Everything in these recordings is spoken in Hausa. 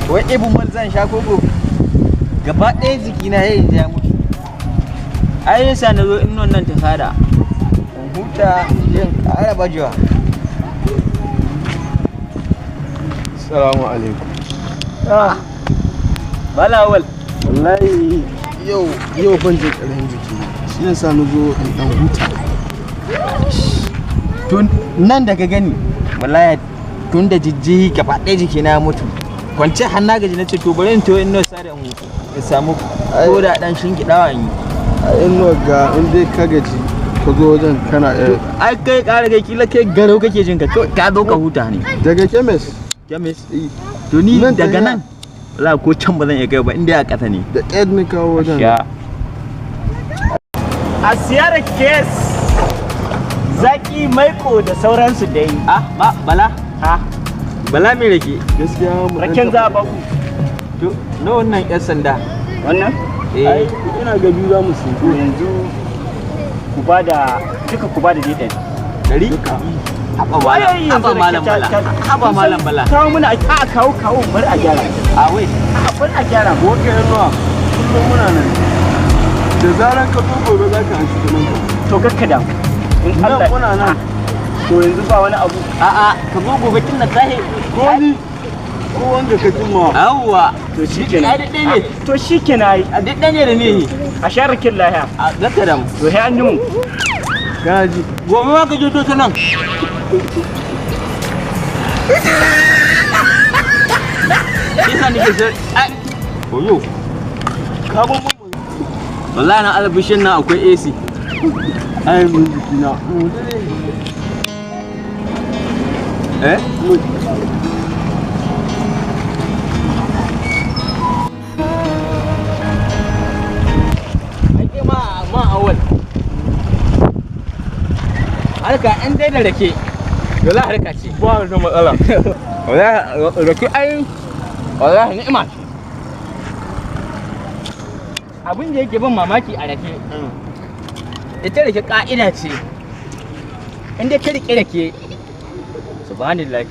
Wai ibin man zan sha koko gaba ɗaya jikina ya yi ya mutu. Ai yasa na zo in nan ta sada. In huta in ƙara bajewa. Assalamu alaikum. Bala awal. Wallahi yau ban jin ƙarfin jiki. Shi yasa na zo in dan huta. Tun nan da ka gani, wallahi tun da jijjihi gaba ɗaya jikina ya mutu. Kwance har na gaji, na ce to bari in to in sada in samu ko da ɗan shingiɗawa in yi. A inuwa ga in dai ka gaji ka zo wajen kana iya. Ai kai ƙara kai, kila kai garau kake jin ka, kawai ka zo ka huta ne. Daga kemis. Kemis. To ni Nan daga tafiya. nan wala ko can ba zan iya kai ba inda ya ƙasa ne. Da ƙyar ni kawo wajen. Ya. A siyar kes zaki, maiko da sauransu dai. Ah, ma bala. Ha? Bala mai rake. Gaskiya mu dan Raken taɓa- za a baku. To na wannan yan sanda. Wannan? Ai Eh. ina ga biyu za mu siyo. To yanzu ku ba da duka, ku ba da dai 100. 100? Haba malam, Ai, yanzu haba rake malam bala. Haba malam bala. Kawo muna a kawo, kawo, bari a gyara. A wai. A bari a gyara. Ko ka inuwa kullum muna nan. Da zaran ka zo gobe za ka anshi kuɗin ka. To kakka da. In Nan Allah muna nan. To yanzu ba wani abu. A'a, ka zo gobe tun da safe. Ko ni ko wanda ka jima. Yawwa. To shikenan. Ai duk ɗaya ne. To shikenan ai. A duk ɗaya ne da ne. A sha raken lahiya. A zaka da mu. To sai an ji mu. Kana ji. Gobe ma ka je to ta nan. Isa nake so ai. Oyo. Ka ban mu. Wallahi na albishin nan akwai AC. Ai mun jikina. Eh? Ake ma ma awal. Harka an dai da rake. Dole harka ce. Ba da matsala. Wallahi rake ai wallahi ni'ima ce. Abin da yake ban mamaki a rake. Ita rake ka'ida ce. In dai ka riƙe rake. Subhanallah.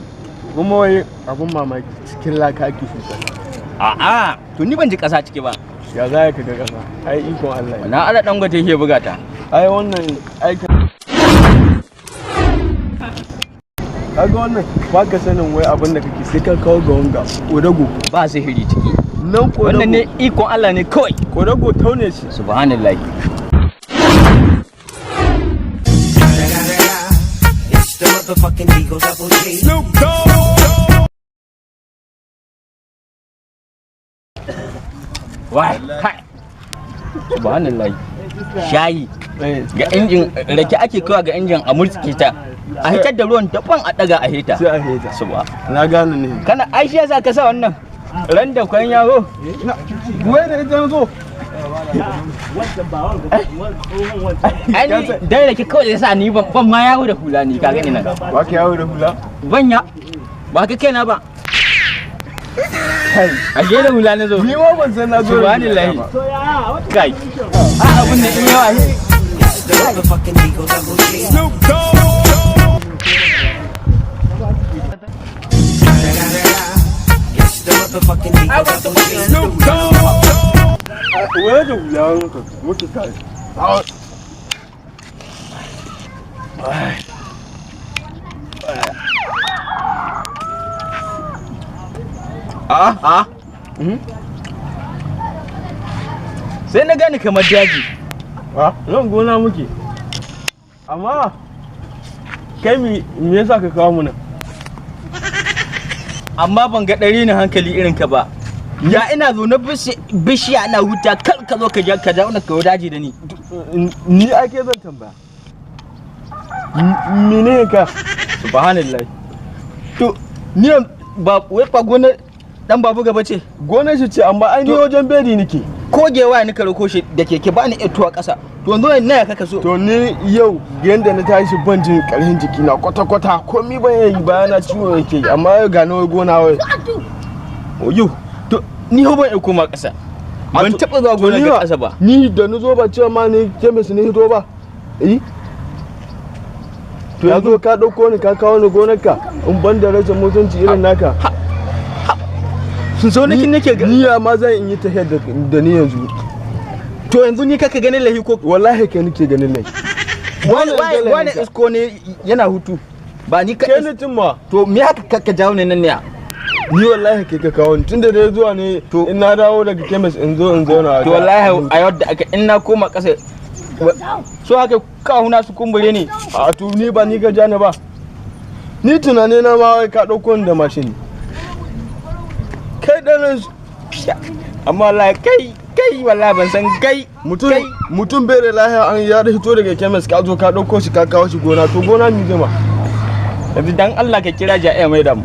Kuma wai abun mamaki cikin laka ake shuka. A'a, to ni ban ji ƙasa ciki ba. Ya za ka ga ƙasa? Ai ikon Allah ne. Na ala dangote yake buga ta. Ai wannan aikin. Kaga wannan ba ka sanin wai abin da kake sai ka kawo ga wanga kodago. Ba sihiri ciki. Nan kodago. Wannan ne ikon Allah ne kawai. Kodago taune shi. Subhanallah. It's the motherfucking Eagle Double G. Wai, kai. Subhanallah. Shayi ga injin rake ake kawa ga injin a murtsike ta. A hitar da ruwan daban a daga a hita. Sai a heta. Subha. Na gane ne. Kana ai shi yasa ka sa wannan ran da kwan yawo. Wai da ita na zo. Wancan ba wanga tsohon wancan. Ai ni dan rake kawai yasa ni ban ma yawo da hula ni ka gani nan. Ba ka yawo da hula? Ban ya ba ka kaina ba. A da hula na zo. Ni ma ban san na zo. da hula Subhanallah. ba. To ya wata Kai. A abun da in yawa ne. It's the motherfucking Eagle Double G. It's the motherfucking Eagle Double G. Wai da hula muka muka kai. A a. Sai na gani kamar daji. Ah, nan gona muke. Amma kai me yasa ka kawo mu nan? Amma ban ga ɗari na hankali irin ka ba. Ya ina zo na bishiya ina huta kar ka zo ka ja ka zauna ka daji da ni. Ni ake zan tambaya. Mene ka? Subhanallah. To ni ba wai fa gonar dan babu gaba ce. Gonar shi ce amma ai ni wajen bedi nake. Kogewa ni ka rako shi da keke ba ni iya tuwa ƙasa. To yanzu na ya kaka so. To ni yau yanda na tashi ban jin ƙarfin jikina kwata-kwata komi ban yi bayana ciwo yake yi, amma yau ga na wai gona wai. Oyo. To ni ho ban iya koma ƙasa. Ban taɓa zuwa To gonar ni ga ƙasa ba. Ni da ni zo ba cewa ma ni kemis ne hito ba. Eh? To yanzu ka ɗauko ni ka kawo ni gonarka in ban da rashin mutunci irin naka. Sun so nake nake ga Ni ya ma zan yi tafiyar da ni yanzu? To yanzu ni kaka ganin lahi ko? Wallahi kai nake ganin laifi. Wani Wannan wani isko ne yana hutu ba ni ka Kai ni tun ma. To me haka ka jawo ne nan ne? Ni wallahi kai ka kawo ni, tunda dai zuwa ne To- in na dawo daga kemis in zo in zauna. To wallahi a yadda aka in na koma kasa so haka kawuna su kumbure ne. A to ni ba ni ka ja ni ba. Ni tunani na ma wai ka ɗauko ni da mashin. Kai ɗanin Amma wallahi kai kai wallahi ban san kai mutum kai. Mutum bai da lahiya, an ya hito daga kemis, ka zo ka ɗauko shi ka kawo shi gona. To gona mi zama? Yanzu dan Allah ka kira ja'a mai da mu.